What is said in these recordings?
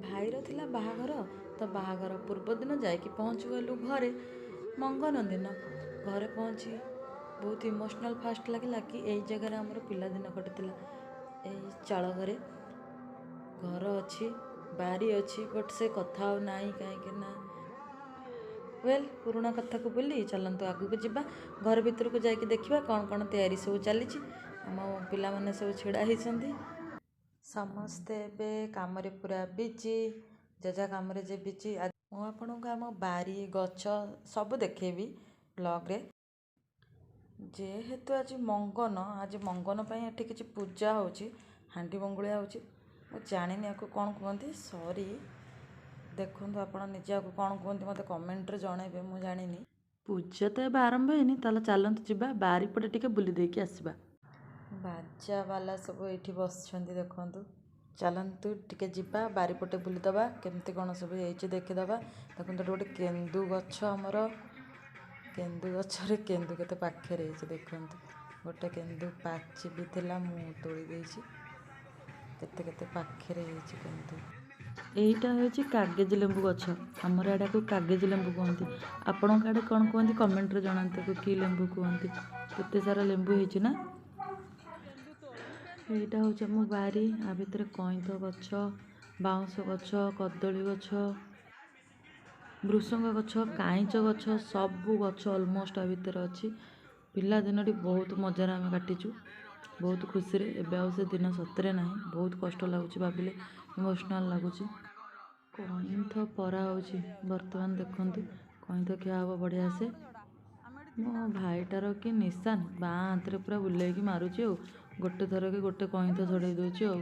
ଭାଇର ଥିଲା ବାହାଘର, ତ ବାହାଘର ପୂର୍ବଦିନ ଯାଇକି ପହଞ୍ଚିଗଲୁ ଘରେ। ମଙ୍ଗନ ଦିନ ଘରେ ପହଞ୍ଚି ବହୁତ ଇମୋସନାଲ୍ ଫାଷ୍ଟ ଲାଗିଲା କି ଏଇ ଜାଗାରେ ଆମର ପିଲାଦିନ କଟିଥିଲା। ଏଇ ଚାଳ ଘରେ ଘର ଅଛି, ବାରି ଅଛି, ବଟ୍ ସେ କଥା ଆଉ ନାହିଁ, କାହିଁକି ନା ୱେଲ୍ ପୁରୁଣା କଥାକୁ ଭୁଲି ଚାଲନ୍ତୁ ଆଗକୁ ଯିବା। ଘର ଭିତରକୁ ଯାଇକି ଦେଖିବା କ'ଣ କ'ଣ ତିଆରି ସବୁ ଚାଲିଛି। ଆମ ପିଲାମାନେ ସବୁ ଛିଡ଼ା ହେଇଛନ୍ତି, ସମସ୍ତେ ଏବେ କାମରେ ପୁରା ବିଜି, ଯେଝା କାମରେ ଯେ ବିଜି। ମୁଁ ଆପଣଙ୍କୁ ଆମ ବାରି ଗଛ ସବୁ ଦେଖେଇବି ବ୍ଲଗ୍ରେ। ଯେହେତୁ ଆଜି ମଙ୍ଗନ, ଆଜି ମଙ୍ଗନ ପାଇଁ ଏଠି କିଛି ପୂଜା ହେଉଛି, ହାଣ୍ଡି ମଙ୍ଗୁଳିଆ ହେଉଛି। ମୁଁ ଜାଣିନି ଆକୁ କ'ଣ କୁହନ୍ତି, ସରି। ଦେଖନ୍ତୁ ଆପଣ ନିଜେ ଆକୁ କ'ଣ କୁହନ୍ତି ମୋତେ କମେଣ୍ଟରେ ଜଣାଇବେ, ମୁଁ ଜାଣିନି। ପୂଜା ତ ଏବେ ଆରମ୍ଭ ହେଇନି, ତାହେଲେ ଚାଲନ୍ତୁ ଯିବା ବାରିପଟେ ଟିକେ ବୁଲି ଦେଇକି ଆସିବା। ବାଜାବାଲା ସବୁ ଏଇଠି ବସିଛନ୍ତି ଦେଖନ୍ତୁ। ଚାଲନ୍ତୁ ଟିକେ ଯିବା ବାରିପଟେ ବୁଲିଦେବା, କେମିତି କ'ଣ ସବୁ ହେଇଛି ଦେଖିଦେବା। ଦେଖନ୍ତୁ ଏଠି ଗୋଟେ କେନ୍ଦୁ ଗଛ, ଆମର କେନ୍ଦୁ ଗଛରେ କେନ୍ଦୁ କେତେ ପାଖରେ ହେଇଛି ଦେଖନ୍ତୁ। ଗୋଟେ କେନ୍ଦୁ ପାଚି ବି ଥିଲା, ମୁଁ ତୋଳି ଦେଇଛି। କେତେ କେତେ ପାଖରେ ହେଇଛି କେନ୍ଦୁ। ଏଇଟା ହେଉଛି କାଗେଜ ଲେମ୍ବୁ ଗଛ, ଆମର ଏଟାକୁ କାଗେଜ ଲେମ୍ବୁ କୁହନ୍ତି। ଆପଣଙ୍କ ଆଡ଼େ କ'ଣ କୁହନ୍ତି କମେଣ୍ଟରେ ଜଣାନ୍ତୁ, କି ଲେମ୍ବୁ କୁହନ୍ତି। କେତେ ସାରା ଲେମ୍ବୁ ହେଇଛି ନା। ଏଇଟା ହେଉଛି ଆମ ବାରି। ଆ ଭିତରେ କଇଁଥ ଗଛ, ବାଉଁଶ ଗଛ, କଦଳୀ ଗଛ, ଭୃସଙ୍ଗ ଗଛ, କାଇଁଚ ଗଛ, ସବୁ ଗଛ ଅଲମୋଷ୍ଟ ଆ ଭିତରେ ଅଛି। ପିଲାଦିନଟି ବହୁତ ମଜାରେ ଆମେ କାଟିଛୁ, ବହୁତ ଖୁସିରେ। ଏବେ ଆଉ ସେ ଦିନ ସତରେ ନାହିଁ, ବହୁତ କଷ୍ଟ ଲାଗୁଛି ଭାବିଲେ, ଇମୋସନାଲ୍ ଲାଗୁଛି। କଇଁଥ ପରା ହେଉଛି ବର୍ତ୍ତମାନ, ଦେଖନ୍ତୁ କଇଁଥ ଖିଆ ହେବ ବଢ଼ିଆ ସେ। ମୋ ଭାଇଟାର କି ନିଶାନ, ବାଁ ହାତରେ ପୁରା ବୁଲେଇକି ମାରୁଛି ଆଉ ଗୋଟେ ଥରକେ ଗୋଟେ କଇଁଥ ଛଡ଼େଇ ଦେଉଛି ଆଉ।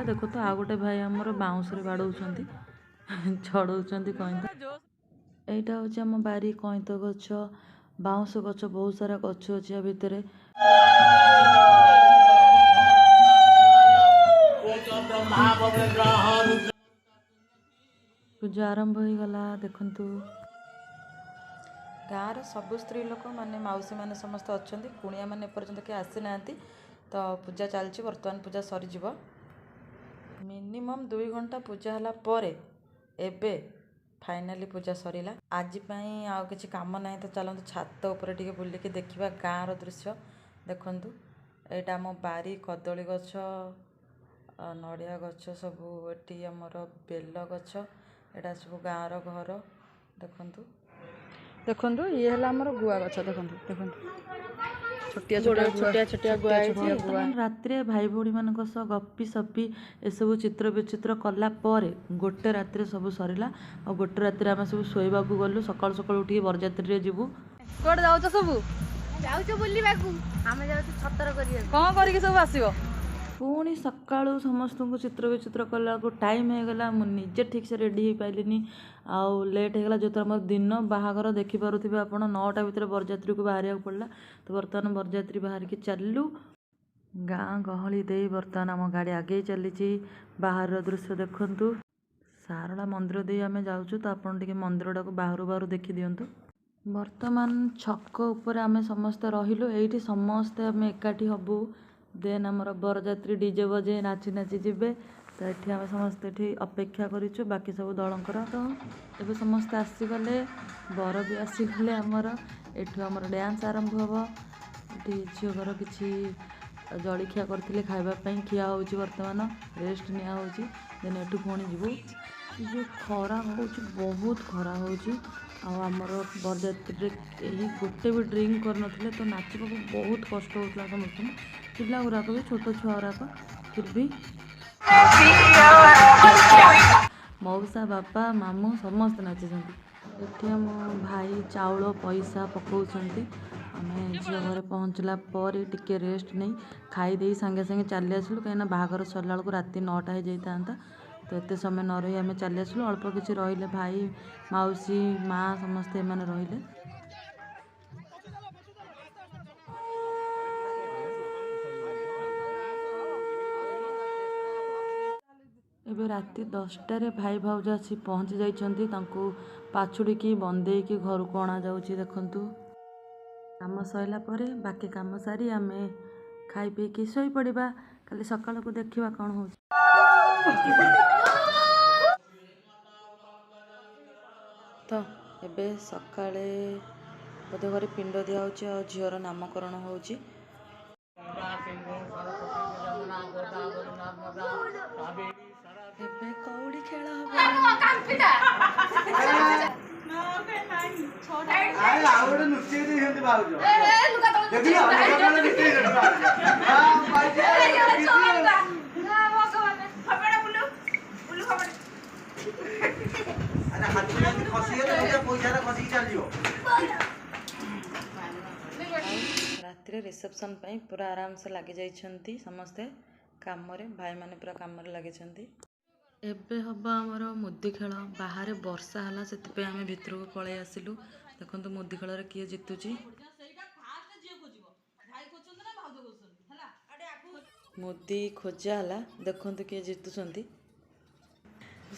ଦେଖ ତ ଆଉ ଗୋଟେ ଭାଇ ଆମର ବାଉଁଶରେ ବାଡ଼ଉଛନ୍ତି, ଛଡ଼ଉଛନ୍ତି କଇଁଥ। ଏଇଟା ହେଉଛି ଆମ ବାରି, କଇଁଥ ଗଛ, ବାଉଁଶ ଗଛ, ବହୁତ ସାରା ଗଛ ଅଛି ଆ ଭିତରେ। ପୂଜା ଆରମ୍ଭ ହେଇଗଲା ଦେଖନ୍ତୁ। ଗାଁର ସବୁ ସ୍ତ୍ରୀ ଲୋକ ମାନେ ମାଉସୀମାନେ ସମସ୍ତେ ଅଛନ୍ତି, କୁଣିଆମାନେ ଏପର୍ଯ୍ୟନ୍ତ କେହି ଆସିନାହାନ୍ତି। ତ ପୂଜା ଚାଲିଛି, ବର୍ତ୍ତମାନ ପୂଜା ସରିଯିବ। ମିନିମମ୍ 2 ଘଣ୍ଟା ପୂଜା ହେଲା ପରେ ଏବେ ଫାଇନାଲି ପୂଜା ସରିଲା। ଆଜି ପାଇଁ ଆଉ କିଛି କାମ ନାହିଁ, ତ ଚାଲନ୍ତୁ ଛାତ ଉପରେ ଟିକେ ବୁଲିକି ଦେଖିବା ଗାଁର ଦୃଶ୍ୟ। ଦେଖନ୍ତୁ ଏଇଟା ଆମ ବାରି, କଦଳୀ ଗଛ, ନଡ଼ିଆ ଗଛ ସବୁ, ଏଠି ଆମର ବେଲ ଗଛ, ଏଇଟା ସବୁ ଗାଁର ଘର। ଦେଖନ୍ତୁ ଦେଖନ୍ତୁ ଇଏ ହେଲା ଆମର ଗୁଆ ଗଛ। ଦେଖନ୍ତୁ ଦେଖନ୍ତୁ ଛୋଟିଆ ଛୋଟିଆ ଛୋଟିଆ ଛୋଟିଆ ଗୁଆ ହେଇଛି। ବର୍ତ୍ତମାନ ରାତିରେ ଭାଇ ଭଉଣୀମାନଙ୍କ ସହ ଗପି ସପି ଏସବୁ ଚିତ୍ର ବିଚିତ୍ର କଲା ପରେ ଗୋଟେ ରାତିରେ ସବୁ ସରିଲା। ଆଉ ଗୋଟେ ରାତିରେ ଆମେ ସବୁ ଶୋଇବାକୁ ଗଲୁ। ସକାଳୁ ସକାଳୁ ଉଠିକି ବରଯାତ୍ରୀରେ ଯିବୁ। କୁଆଡ଼େ ଯାଉଛ ସବୁ? ଯାଉଛୁ ବୁଲିବାକୁ, ଆମେ ଯାଉଛୁ ଛତର କରିବାକୁ। କ'ଣ କରିକି ସବୁ ଆସିବ? ପୁଣି ସକାଳୁ ସମସ୍ତଙ୍କୁ ଚିତ୍ର ବିଚିତ୍ର କଲାବେଳକୁ ଟାଇମ୍ ହେଇଗଲା। ମୁଁ ନିଜେ ଠିକ୍ସେ ରେଡ଼ି ହେଇପାରିଲିନି ଆଉ ଲେଟ୍ ହେଇଗଲା। ଯେହେତୁ ଆମର ଦିନ ବାହାଘର ଦେଖିପାରୁଥିବେ ଆପଣ, 9ଟା ଭିତରେ ବରଯାତ୍ରୀକୁ ବାହାରିବାକୁ ପଡ଼ିଲା। ତ ବର୍ତ୍ତମାନ ବରଯାତ୍ରୀ ବାହାରିକି ଚାଲିଲୁ। ଗାଁ ଗହଳି ଦେଇ ବର୍ତ୍ତମାନ ଆମ ଗାଡ଼ି ଆଗେଇ ଚାଲିଛି। ବାହାରର ଦୃଶ୍ୟ ଦେଖନ୍ତୁ। ଶାରଳା ମନ୍ଦିର ଦେଇ ଆମେ ଯାଉଛୁ, ତ ଆପଣ ଟିକେ ମନ୍ଦିରଟାକୁ ବାହାରୁ ବାହାରୁ ଦେଖିଦିଅନ୍ତୁ। ବର୍ତ୍ତମାନ ଛକ ଉପରେ ଆମେ ସମସ୍ତେ ରହିଲୁ। ଏଇଠି ସମସ୍ତେ ଆମେ ଏକାଠି ହବୁ। ଦେନ୍ ଆମର ବରଯାତ୍ରୀ ଡିଜେ ବଜେଇ ନାଚି ନାଚି ଯିବେ। ତ ଏଠି ଆମେ ସମସ୍ତେ ଏଠି ଅପେକ୍ଷା କରିଛୁ ବାକି ସବୁ ଦଳଙ୍କର। ତ ଏବେ ସମସ୍ତେ ଆସିଗଲେ, ବର ବି ଆସିଗଲେ ଆମର। ଏଠୁ ଆମର ଡ୍ୟାନ୍ସ ଆରମ୍ଭ ହେବ। ଏଠି ଝିଅ ଘର କିଛି ଜଳଖିଆ କରିଥିଲେ ଖାଇବା ପାଇଁ, ଖିଆ ହେଉଛି ବର୍ତ୍ତମାନ, ରେଷ୍ଟ ନିଆ ହେଉଛି। ଦେନ୍ ଏଠୁ ପୁଣି ଯିବୁ। ଯେଉଁ ଖରା ହେଉଛି, ବହୁତ ଖରା ହେଉଛି। ଆଉ ଆମର ବରଯାତ୍ରୀରେ କେହି ଗୋଟେ ବି ଡ୍ରିଙ୍କ କରିନଥିଲେ, ତ ନାଚିବାକୁ ବହୁତ କଷ୍ଟ ହେଉଥିଲା ସମସ୍ତଙ୍କୁ, ପିଲା ଗୁଡ଼ାକ ବି, ଛୋଟ ଛୁଆ ଗୁଡ଼ାକ। ଫିର୍ ବି ମଉସା, ବାପା, ମାମୁଁ ସମସ୍ତେ ନାଚିଛନ୍ତି। ଏଠି ଆମ ଭାଇ ଚାଉଳ ପଇସା ପକାଉଛନ୍ତି। ଆମେ ଝିଅ ଘରେ ପହଞ୍ଚିଲା ପରେ ଟିକେ ରେଷ୍ଟ ନେଇ ଖାଇ ଦେଇ ସାଙ୍ଗେ ସାଙ୍ଗେ ଚାଲି ଆସିଲୁ, କାହିଁକିନା ବାହାଘର ସରିଲା ବେଳକୁ ରାତି 9ଟା ହେଇଯାଇଥାନ୍ତା। ତ ଏତେ ସମୟ ନ ରହି ଆମେ ଚାଲି ଆସିଲୁ। ଅଳ୍ପ କିଛି ରହିଲେ ଭାଇ, ମାଉସୀ, ମା ସମସ୍ତେ ଏମାନେ ରହିଲେ। ଏବେ ରାତି 10ଟାରେ ଭାଇ ଭାଉଜ ଆସି ପହଞ୍ଚି ଯାଇଛନ୍ତି। ତାଙ୍କୁ ପାଛୁଡ଼ିକି ବନ୍ଦେଇକି ଘରକୁ ଅଣାଯାଉଛି ଦେଖନ୍ତୁ। କାମ ସରିଲା ପରେ ବାକି କାମ ସାରି ଆମେ ଖାଇ ପିଇକି ଶୋଇପଡ଼ିବା। କାଲି ସକାଳକୁ ଦେଖିବା କ'ଣ ହେଉଛି। ତ ଏବେ ସକାଳେ ବୋଧେ ଘରେ ପିଣ୍ଡ ଦିଆହେଉଛି ଆଉ ଝିଅର ନାମକରଣ ହେଉଛି। ଏବେ କଉଡ଼ି ଖେଳ ହବ। ଆଉ ଗୋଟେ ଲୁଚେଇ ଦେଇଛନ୍ତି ଭାଉଜ, ଦେଖିଲ? ଲୁଚେଇ। ଆରେ ହାତୀ ଯଦି ଖସିଗଲେ ପଇସାଟା ଖସିକି ଚାଲିଯିବ। ରାତିରେ ରିସେପସନ୍ ପାଇଁ ପୁରା ଆରାମସେ ଲାଗିଯାଇଛନ୍ତି ସମସ୍ତେ କାମରେ, ଭାଇମାନେ ପୁରା କାମରେ ଲାଗିଛନ୍ତି। ଏବେ ହବ ଆମର ମୁଦି ଖେଳ। ବାହାରେ ବର୍ଷା ହେଲା, ସେଥିପାଇଁ ଆମେ ଭିତରକୁ ପଳେଇ ଆସିଲୁ। ଦେଖନ୍ତୁ ମୁଦି ଖେଳରେ କିଏ ଜିତୁଛି। ମୁଦି ଖୋଜା ହେଲା, ଦେଖନ୍ତୁ କିଏ ଜିତୁଛନ୍ତି।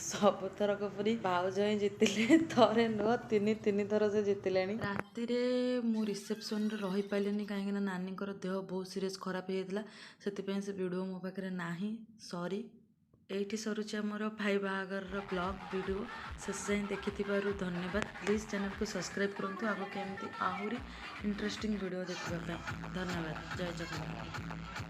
ସବୁଥରକ ପରି ଭାଉଜ ହିଁ ଜିତିଲେ। ଥରେ ନୁହଁ, ତିନି ତିନି ଥର ସେ ଜିତିଲେଣି। ରାତିରେ ମୁଁ ରିସେପସନ୍ରେ ରହିପାରିଲିନି, କାହିଁକିନା ନାନୀଙ୍କର ଦେହ ବହୁତ ସିରିୟସ୍ ଖରାପ ହେଇଯାଇଥିଲା। ସେଥିପାଇଁ ସେ ଭିଡ଼ିଓ ମୋ ପାଖରେ ନାହିଁ, ସରି। ଏଇଠି ସରୁଛି ଆମର ଭାଇ ବାହାଘରର ବ୍ଲଗ୍ ଭିଡ଼ିଓ। ଶେଷ ଯାଏଁ ଦେଖିଥିବାରୁ ଧନ୍ୟବାଦ। ପ୍ଲିଜ୍ ଚ୍ୟାନେଲକୁ ସବସ୍କ୍ରାଇବ୍ କରନ୍ତୁ ଆଗକୁ ଏମିତି ଆହୁରି ଇଣ୍ଟରେଷ୍ଟିଂ ଭିଡ଼ିଓ ଦେଖିବା ପାଇଁ। ଧନ୍ୟବାଦ, ଜୟ ଜଗନ୍ନାଥ।